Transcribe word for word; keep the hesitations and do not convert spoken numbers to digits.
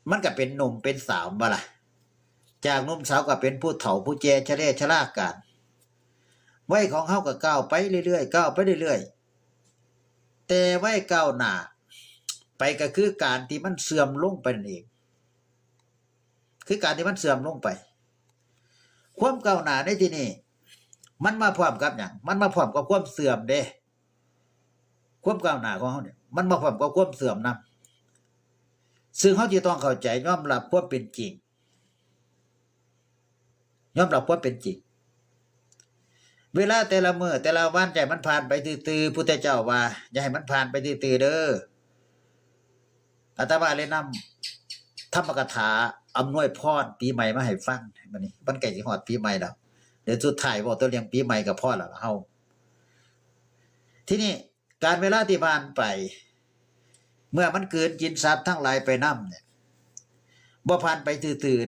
มันก็เป็นหนุ่มเป็นสาวบ่ล่ะ จากหนุ่มสาวก็เป็นผู้เฒ่าผู้แก่ชะแล่ชะลากัน วัยของเฮาก็ก้าวไปเรื่อยๆ ก้าวไปเรื่อยๆ แต่วัยก้าวหน้าไปก็คือการที่มันเสื่อมลงไปนั่นเอง คือการที่มันเสื่อมลงไป ความก้าวหน้าในที่นี้ มันมาพร้อมกับหยัง มันมาพร้อมกับความเสื่อมเด้ ความก้าวหน้าของเฮาเนี่ย มันมาพร้อมกับความเสื่อมนำ ซึ่งเฮาจะต้องเข้าใจยอมรับความเป็นจริง ยอมรับความเป็นจริง เวลาแต่ละมื้อแต่ละวันอย่าให้มันผ่านไปซื่อๆ พุทธเจ้าว่า อย่าให้มันผ่านไปซื่อๆ เด้อ อาตมาเลยนำธรรมกถาอำนวยพรปีใหม่มาให้ฟัง บัดนี้มันใกล้สิฮอดปีใหม่แล้ว เดี๋ยวสุดท้ายเว้าแต่เรื่องปีใหม่ก็พอแล้วล่ะเฮา ทีนี้การเวลาที่ผ่านไป เมื่อมันกลืนกินสัตว์ทั้งหลายไปนำเนี่ย บ่ผ่านไปซื่อๆ